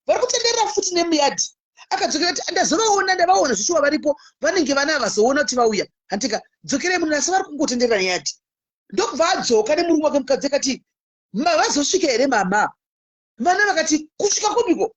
vari kutenderera futi nemuyadhi. Akadzokera kuti, "Ndazovaona, ndavaona zvichiwa varipo. Vanenge vana vazoona kuti vauya." Handika, "Dzokerei munhu, asi vari kungotenderera neyadhi." Ndokubva adzoka nemurume wake. Mukadzi akati, "Vazosvika here, mama?" Vana vakati, "Kusvika kupiko?"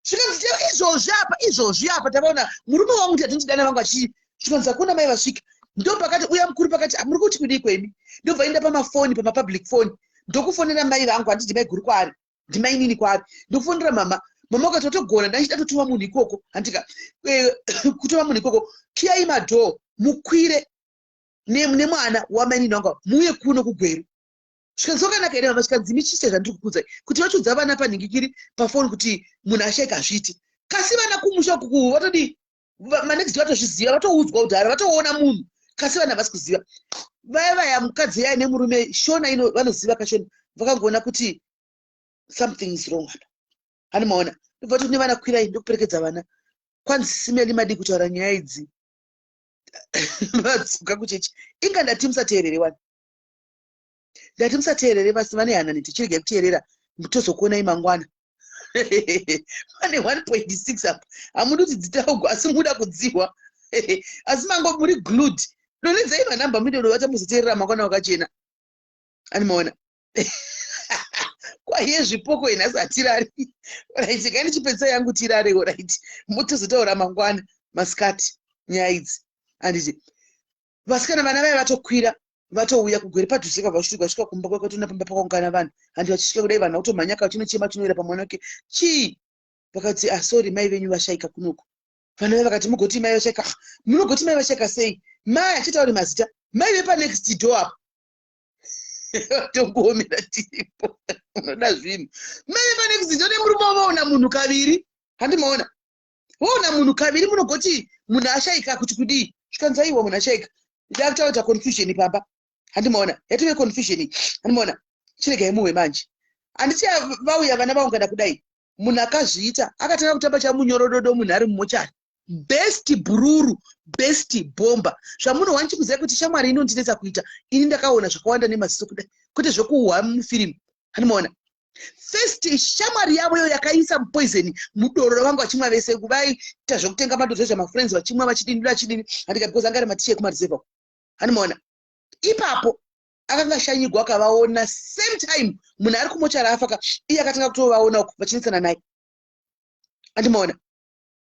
Zvikanzi, "Izvozvi apa, izvozvi apa tavaona murume wangu kuti atindidana vangu achii." Zvikanzi, "Hakuna mai vasvika." Ndo pakati uya mukuru pakati, "Muri kuti kudii kwemi?" Ndobva enda pamafoni, pamapublic phone, ndokufonera mai vangu. Handiti mai guru kwaari, ndimainini kwaari. Ndokufonera mama. Mama vakati, "Watogona, ndachida totuma munhu ikoko." Handika, "Kutuma munhu ikoko, kiyai madoor, mukwire nemwana wamainini vangu, muuye kuno kuGweru." Zvikanzi, "Wakanaka here, mama?" Zvikanzi, "Michiite zvandiri kukudzai, kuti vachiudza vana panhingikiri pafoni kuti munhu ashaika hazviiti. Kasi vana kumusha kuku vatodii? Manext vatozviziva, vatoudzwa kudhara, vatoona munhu, kasi vana havasi kuziva." Vaya vaya, mukadzi yaya nemurume, Shona ino vanoziva kashona, vakangoona kuti something is wrong apa. Hani maona? Ndobva kuti kune vana, "Kwirai." Ndokuperekedza vana. Kwanzi, "Simeli, madi kutaura nyaya idzi?" Vadzoka kuchechi. Inga ndati musateerere wani, ndati musateerere. Vasi vane hana neti, chiregai kuteerera, tozokuonai mangwana. Pane 1.6 apa, hamudi kuti dzitaugwa, asi muda kudzihwa, asi mango muri glued. Donedzai manhamba muinde muzoteerera mangwana wakachena. Animaona kwaiye zvipoko inhasi hatirari. Right, kai ndichipedzisa yangu, tirarewo. Right, motozotaura mangwana masikati nyaya idzi, handiti? Vasikana, vana vaya vatokwira, vatouya kuGwere padhuze. Kabva vasvika kumba kwakatona pamba pakaungana vanhu. Handi vachisvika kudai, vanhu vakutomhanyaka vachinochema, chinoera pamwana wake chii. Vakati, "Ah, sorry, mai venyu vashaika kunoku." Vana vai vakati, "Mugoti mai vashaika? Ah, munogoti mai vashaika sei?" Mai achitauri mazita, mai vepanext door apa tongoomera tiripo. Unoda zvinhu, mai vepanext door nemurume wavaona munhu kaviri. Handimaona, waona munhu kaviri, munogoti munhu ashaika kuti kudii? Zvikanzi, "Aiwa, munhu ashaika." Yakutaura confusion pamba. Handimaona, yatove confusion. Handimaona, chiregai muwe manje. Handiti vauya vana vaungana kudai, munhu akazviita akatanga kutamba chamunyorododo. Munhu ari mumochari, best bhururu, best bhomba. Zvamunohwa ndichikuziva kuti shamwari inondinetsa kuita ini, ndakaona zvakawanda nemaziso kudai, kwete zvekuhwa mufirimu. Handimaona, first shamwari yavo yakaisa poison mudoro ravanga vachimwa vese. Vaita zvekutenga madoro zvamafriends, vachimwa, vachidini, vachidini, handika, because anga ari maticha ekumareserve. Handimaona, ipapo akanga shanyigwa, akavaona same time munhu ari kumochari afaka. Iye akatanga kutovaona uku vachinetsana naye. Andimaona,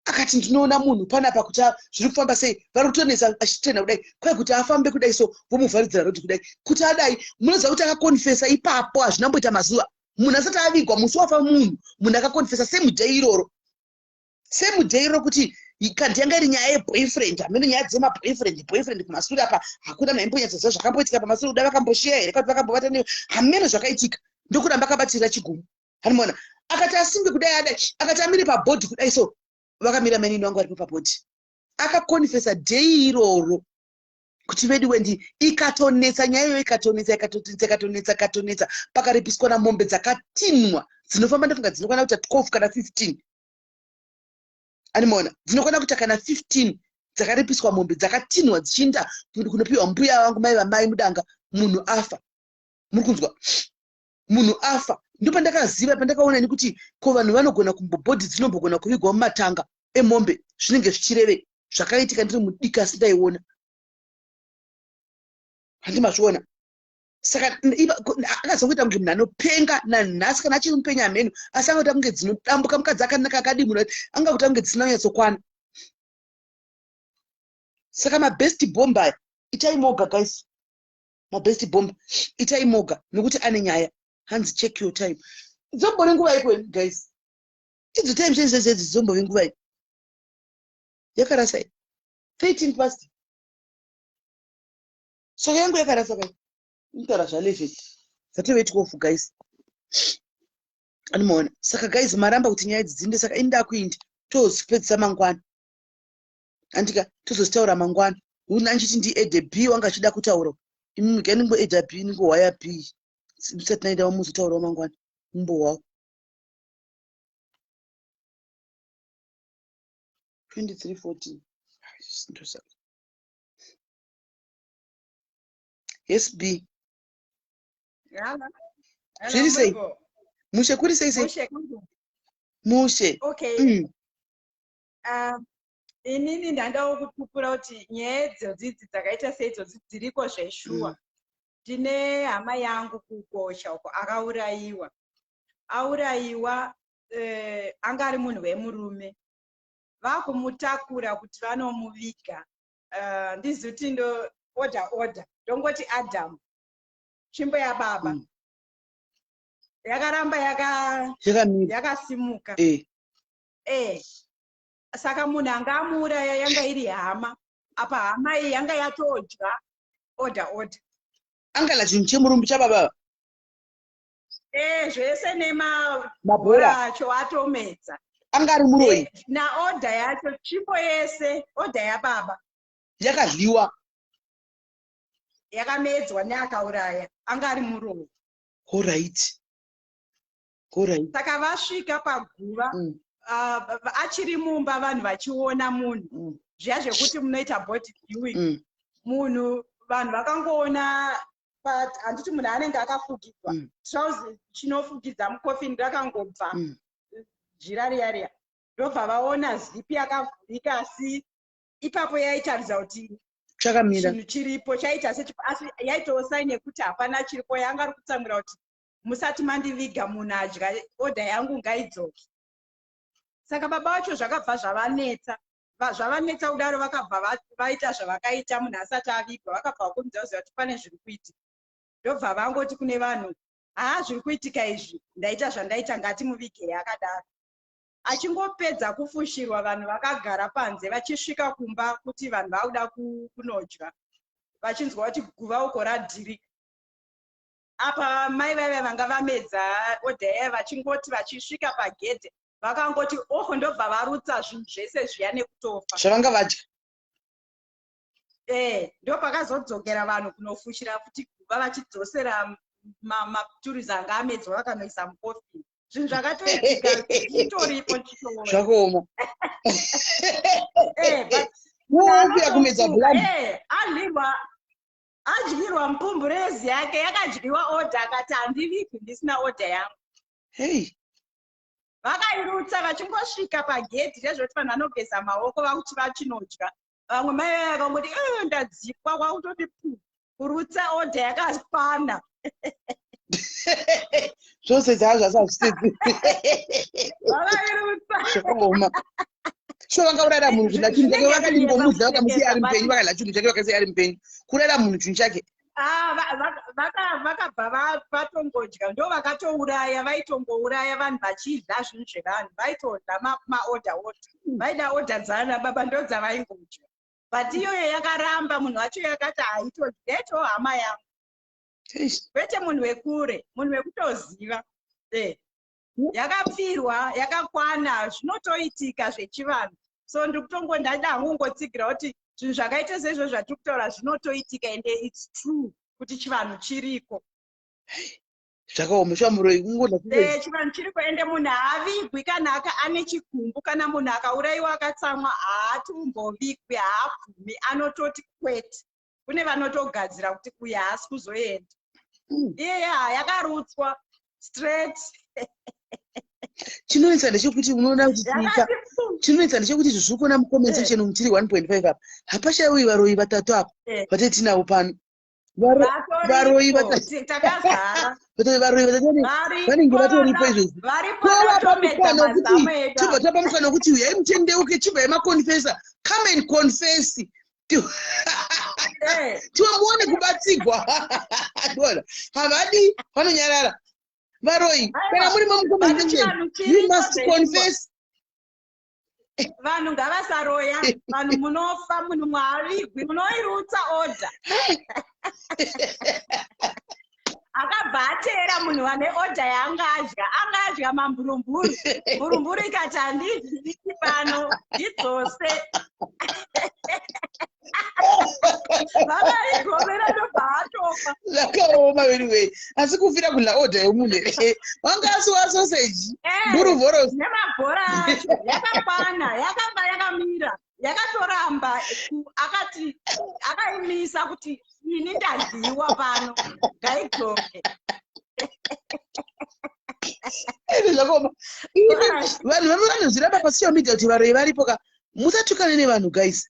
akati, "Ndinoona munhu panapa kuti zviri kufamba sei, vari kutonetsa." Achitenda kudai kwai kuti afambe kudai so, vomuvharidzira rodhi kudai kuti adai. Munoziva kuti akakonfesa ipapo, hazvina mboita mazuva munhu asati avigwa. Musi wafa munhu, munhu akakonfesa same day iroro, same day iroro, kuti kandi yanga iri nyaya yeboyfriend. Hamene nyaya dzemaboyfriend, boyfriend kumasure apa, hakuna maimbonyatsoziva zvakamboitika pamasure. Kuda vakambosheya here, kuti vakambovata ne hamene zvakaitika. Ndokuramba akabatirira chigumu. Hanimona, akati asimbe kudai, adai, akati amire pabhodhi kudai so, vakamira mainini vangu varipo pabhodhi. Akakonfesa day iroro kuti veduwe ndi ikatonetsa nyaya iyoyo, ikatonetsa, ikatonetsa, ikatonetsa, ikatonetsa. Pakaripiswa namombe dzakatinwa dzinofamba, ndofunga dzinokwana kuita 12 kana 15. Animaona, dzinokwana kuita kana 15 dzakaripiswa, mombe dzakatinwa dzichiinda kunopiwa mbuya vangu, mai vamai mudanga. Munhu afa, muri kunzwa? Munhu afa, ndopandakaziva, pandakaona ini kuti ko vanhu vanogona kumbobhodhi dzinombogona kuvigwa mumatanga emombe. Zvinenge zvichireve zvakaitika ndiri mudiki, asi ndaiona, handimazviona. Saka akazongoita kunge munhu anopenga. Nanhasi kana achiri mupenya hameno, asi angaita kunge dzinodambuka. Mukadzi akanaka akadii, munhu anga kuita kunge dzisina kunyatsokwana. Saka mabest bomb aya itai moga, guys. Mabest bomb itai moga, nokuti ane nyaya. Hanzi check your time. Dzombori nguva iko, guys? Idzo time chezezedzi dzombove nguva i yakarasa 13 past. Saka yangu yakarasa kai inotaura zva11, dzatove 12, guys. Anomaona. Saka guys, maramba kuti nyaya idzi dzinde, saka ini ndakuindi tozipedzisa mangwana, andika tozozitaura mangwana. Una anchiti ndiedhe b wanga achida kutaura. Imi ganingoedha b, ningohwaya b musati naenda, wamuzotaurawo mangwana mumbohwawo. 23:14 ndosaka. Yes, b. Zviri sei? Mushe, kuri sei sei? Mushe. Okay. Inini ndandawo kupupura kuti nyaya idzodzi dzakaita seidzodzi dziriko zveshuwa. Ndine hama yangu kukosha uko akaurayiwa. Aurayiwa, anga ari munhu wemurume. Vakumutakura kuti vanomuviga, ndizuti ndo order order, ndongoti Adam, tsvimbo yababa yakaramba yakasimuka. Saka munhu anga amuuraya yanga iri hama. Apa hama iyi yanga yatodya order order. Angala chinhu chemurumbi chababa. Zvese nemabhora acho atomedza. Anga ari muroyi. Naorder yacho, tsvimbo yese, order yababa. Yakadyiwa. Yakamedzwa neakauraya, anga ari muroyi. Alright. Saka vasvika paguva, achiri mumba, vanhu vachiona munhu, zviya zvekuti munoita body viewing, munhu vanhu vakangoona, but handiti munhu anenge akafukidzwa, trouser chinofukidza mukofini rakangobva, jira riya riya, ndobva vaona zipi yakavhurika, asi ipapo yaitaridza kuti chakamira, chinhu chiripo chaita sechi, asi yaitawo sign yekuti hapana chiripo. Yanga ari kutsamwira kuti musati mandiviga, munhu adya order yangu ngaidzoke. Saka baba vacho zvakabva zvavanetsa. Zvavanetsa kudaro, vakabva vaita zvavakaita munhu asati avigwa. Vakabva vakurumidza kuziva kuti pane zviri kuitika, ndobva vangoti kune vanhu, "Haa, zviri kuitika izvi, ndaita zvandaita, ngatimuvigei akadaro." Achingopedza kufushirwa, vanhu vakagara panze, vachisvika kumba kuti vanhu vakuda kunodya, vachinzwa kuti guva uko radhirika. Apa mai vaiva vanga vamedza order yaya, vachingoti vachisvika pagedhe, vakangoti oho, ndobva varutsa zvinhu zvese zviya nekutofa. Zvavanga vadya. Ndo pakazodzokera vanhu kunofushira futi guva, vachidzosera maturizi anga amedzwa, vakanoisa mukofini. Zvinhu zvakatoitika, zvitoripo, ndichitoona. Zvakaoma. But Kuuya kumedza blambi. Adlirwa, adyirwa mupumburezi yake, yakadyiwa order. Akati handivigwi ndisina order yangu. Hei. Vakairutsa vachingosvika pagedhi, rezvekuti vanhu vanogeza maoko vakuti vachinodya. Vamwe mai vaya vakangoti, "Ndadzikwa," kwakutoti pu, kurutsa order yakakwana. Zvose dzaa zvasazvisidzi. Vakairutsa. Zvakaoma. So vangaurayira munhu kuda chinhu chake, vakadingomudza, vakamusiya ari mupenyu, vakadya chinhu chake, vakasiya ari mupenyu, kurayira munhu chinhu chake. Ah, vakabva vatongodya, ndo vakatouraya. Vaitongouraya vanhu vachidya zvinhu zvevanhu. Vaitodya maorder order, vaida order dzana baba, ndo dzavaingodya. But iyoyo yakaramba, munhu wacho yakati haitodya, yaitawo hama yangu. Eish. Kwete munhu wekure, munhu wekutoziva. Yakapfirwa yakakwana. Zvinotoitika zvechivanhu. So ndiri kutongo ndada hangu kungotsigira kuti zvinhu zvakaita seizvo zvatiri kutaura zvinotoitika, ende it's true kuti chivanhu chiriko. Zvakaoma shuwa, muroyi kungoda. Eh, chivanhu chiriko, ende munhu haavigwi kana ane chigumbu. Kana munhu akaurayiwa akatsamwa, haatombovigwi, haabvumi, anototi kwete. Kune vanotogadzira kuti uyu haasi kuzoenda. Iyeye yakarutswa straight. Chinonetsa ndechekuti unoona kuti tika Yakati pu. Chinonetsa ndechekuti izvo zviri kuona mucomment section umu, tiri 1.5 apa, hapashaiwi varoyi vatatu apa vatetinavo pano. Varoyi Vatoripo, takazara. Varoyi vatatu vanenge Varipo. Vatoripo izvozvi. Varipo. Tovapa Vatomedza mukana wekuti mazamu edu. tobva tapa mukana wekuti uyai mutendeuke, chibvai maconfessa, come and confess, tiwamuone kubatsigwa. Ona, havadi, vanonyarara varoyi. Kana Aiwa, muri mucomment but section, chivanhu you chiriko must zveshuwa. confess. Vanhu ngavasaroya, vanhu munofa, munhu mwaavigwi, munoirutsa order. Akabva ateera munhu ane order yaanga adya, anga adya mamburumburu, mburumburu ikati, "Handizviti pano, ndidzose." Vakaigovera, ndobva atofa. Zvakaoma anyway, asi kufira kudya order yemunhu here? Wanga asiwa sausage, mburuvhorosi. Nemabhora acho yakakwana, yakanga yakamira, yakatoramba akati akaimisa kuti, "Ini ndadyiwa pano, ngaidzoke." Ende zvakaoma. Ini vanhu vanozviramba pasocial media kuti varoyi varipo ka. Musatukane nevanhu, guys.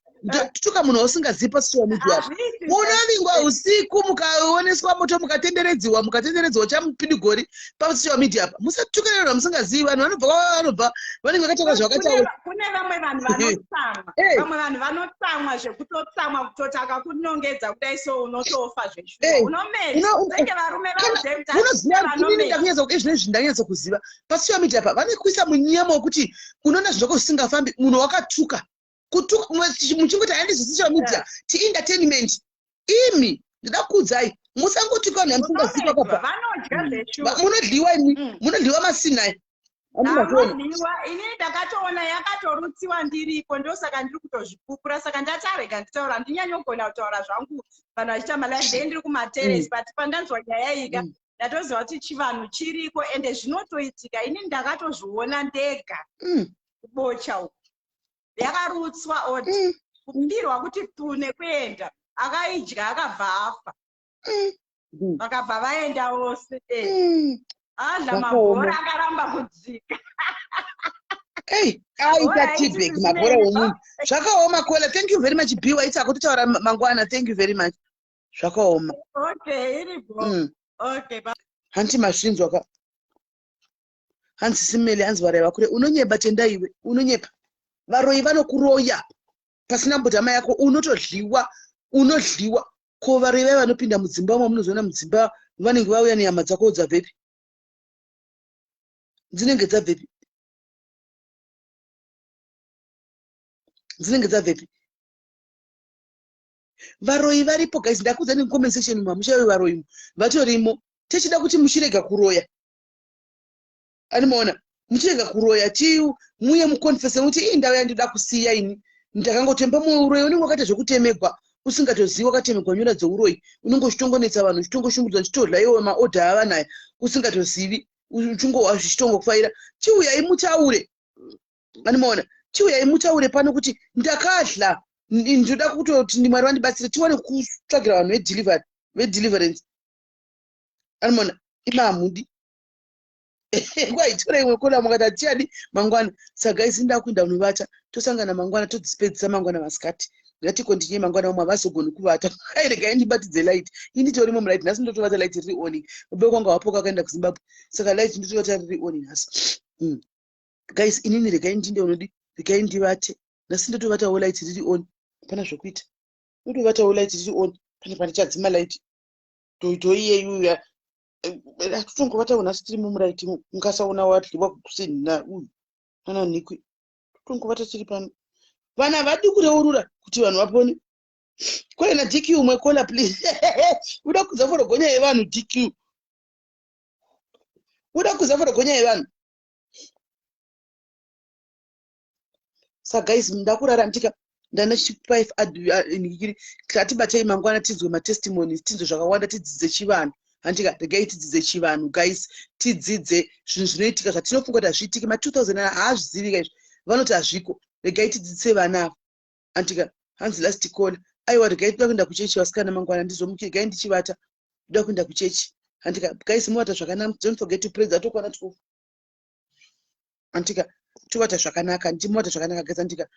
Tuka munhu wausingazivi pasocial media apa. Hazviiti. Munovingwa usiku, mukaoneswa moto, mukatenderedziwa, mukatenderedziwa chamupidigori pasocial media apa. Musatukane nevanhu vamusingazivi. Vanhu vanobva kwavanobva, vanenge vakataura zvavakataura. Kune vamwe vanhu vanotsamwa. Vamwe vanhu vanotsamwa zvekutotsamwa, kutoti akakunongedza kudai so, unotofa zveshuwa. Unomedza unenge varume vaudze kuti Unoziva, inini vanomedza. Ndakunyatsa izvinezvi ndanyatsa kuziva pasocial media apa vanekuisa munyama wekuti unoona zvinhu zvako zvisingafambi. Munhu wakatuka, kutuka muchingoti handizvo social media ti entertainment. Imi ndoda kuudzai, musangotuka vanhu vamusingazivi Unomedzwa, kwakabva. vanodya zveshuwa. Munodyiwa imi. Munodyiwa masinai andinazviona. Anodyiwa. Inini ndakatoona yakatorutsiwa ndiripo, ndosaka ndiri kutozvipupura. Saka ndati arega nditaura, handinyanyogona kutaura zvangu vanhu vachiita malive day, ndiri kumateresi, but pandanzwa nyaya iyi ka, ndatoziva kuti chivanhu chiriko, ende zvinotoitika. Inini ndakatozviona ndega kubocha uku, yakarutswa oti kupirwa kuti pu nekuenda, akaidya, akabva afa. Vakabva vaenda vose. Adla Zvakaoma. mabhora akaramba kudzika. Ei, aita Alright, tibag Sis mabhora Melly. omunhu. Zvakaoma. Kola, thank you very much. Biwa itsako, totaura mangwana. Thank you very much, zvakaoma. Okay, iripo. Okay, bye. Hanti mazvinzwa ka? Hanzi simele, hanzi varoyi vakure. Unonyepa, tenda iwe, unonyepa. Varoyi vanokuroya pasina mbotama yako, unotodliwa, unodliwa. Ko varoyi vai vanopinda mudzimba umo, munozoona mudzimba vanenge vauya nehama dzako dzabvepi, dzinenge dzabvepi, dzinenge dzabvepi? Varoyi varipo, guys. Ndakuudza necomment section mamuchaiwe, varoyi vatorimo. Techida kuti muchirega kuroya, animaona, muchirega kuroya, ti muye muconfesse kuti, "Ii, ndau yandoda kusiya ini, ndakangotemba muuroyi." Unenge wakaita zvekutemegwa usingatozivi, wakatemegwa nyora dzeuroyi, unenge uchitongonetsa vanhu, uchitongoshungudzwa, uchitodla iwe maodha avanaya usingatozivi, zvichitongokufaira. Chiuyai mutaure, animaona, chiuyai mutaure pano kuti, "Ndakadla, ndoda kutoti Mwari vandibatsire, tiwane kutsvagira vanhu vedelivery, vedeliverance." Animaona, ima hamudi kwaitora imwe kola, mukati hatichadi mangwana. Saka isi ndakuenda kunovata, tosangana mangwana, todzipedzisa mangwana masikati. Ngaticontinue mangwana, vamwe havazogoni kuvata. Ai, regai ndibatidze light, inditorimo mulight nhasi, ndotovata light riri on. Baba kwanga wapoka, akaenda kuZimbabwe, saka light ndotovata riri on nhasi. Guys, inini regai ndinde unodi, regai ndivate nhasi, ndotovatawo light riri on, hapana zvokuita, ndotovatawo light riri on. Pane pandichadzima light, toiyeyuya, totongovatawo nhasi tiri mumuright. Mukasaona wadliwa kusina uyu nana nhikwi, totongovata tiri pano. Vanhu havadi kureurura kuti vanhu vapone. Kwena DQ, umwe kola please. Uda kudza forogonya yevanhu, DQ, uda kudza forogonya yevanhu. Saka guys, ndakurara ndika ndanachipai nikiri. Ngatibatei mangwana, tinzwe matestimonies, tinzwe zvakawanda, tidzidze chivanhu, handika? Regai tidzidze chivanhu, guys, tidzidze zvinhu zvinoitika zvatinofunga kuti hazviitiki. Ma2000 haazvizivika izvi, vanoti hazviko. Regai tidzidzise vana ava, handika? Hanzi last call. Aiwa, regai, toda kuenda kuchechi, vasikana. Mangwana ndizomuki. Regai ndichivata, ndoda kuenda kuchechi, handika? Guys, muvata zvakanaka. Don't forget to pray. Dzatokwana 12, handika? Tovata zvakanaka, ndimuvata zvakanaka, guys, handika?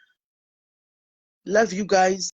Love you guys.